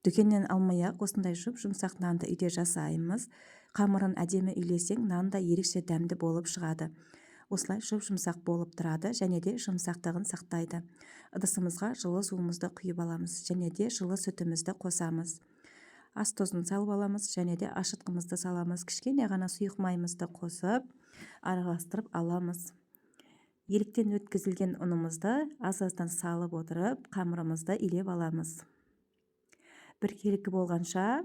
Дүкеннен алмай-ақ осындай жұп-жұмсақ нанды үйде жасаймыз. Қамырын әдемі илесең, нан да ерекше дәмді болып шығады. Осылай жұп-жұмсақ болып тұрады және де жұмсақтығын сақтайды. Ыдысымызға жылы суымызды құйып аламыз және де жылы сүтімізді қосамыз. Ас тұзын салып аламыз және де ашытқымызды саламыз. Кішкене ғана сұйық майымызды қосып, араластырып аламыз. Еліктен өткізілген ұнымызды аз-аздан салып отырып, қамырымызды илеп аламыз. Біркелкі болғанша,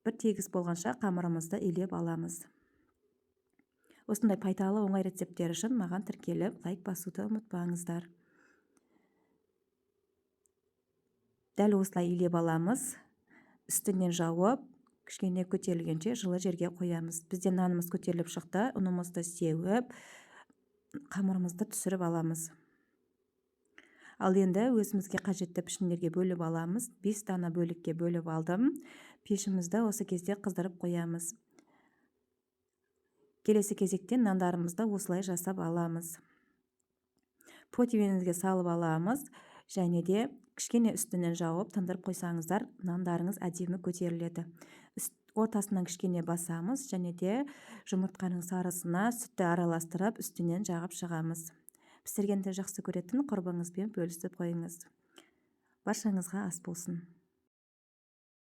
бір тегіс болғанша қамырымызды илеп аламыз. Осындай пайдалы оңай рецепттер үшін маған тіркеліп, лайк басуды ұмытпаңыздар. Дәл осылай илеп аламыз. Үстінен жауып, кішкене көтерілгенше жылы жерге қоямыз. Бізде нанымыз көтеріліп шықты, ұнымызды сеуіп, қамырымызды түсіріп аламыз. Ал енді өзімізге қажетті пішіндерге бөліп аламыз. 5 дана бөлікке бөліп алдым. Пешімізді осы кезде қыздырып қоямыз. Келесі кезекте нандарымызды осылай жасап аламыз. Противенімізге салып аламыз және де кішкене үстінен жауып тындырып қойсаңыздар, нандарыңыз әдемі көтеріледі. Ортасынан кішкене басамыз және де жұмыртқаның сарысына сүтті араластырып үстінен жағып шығамыз. Пісіргенді жақсы көретін құрбыңызбен бөлісіп қойыңыз. Баршаңызға ас болсын.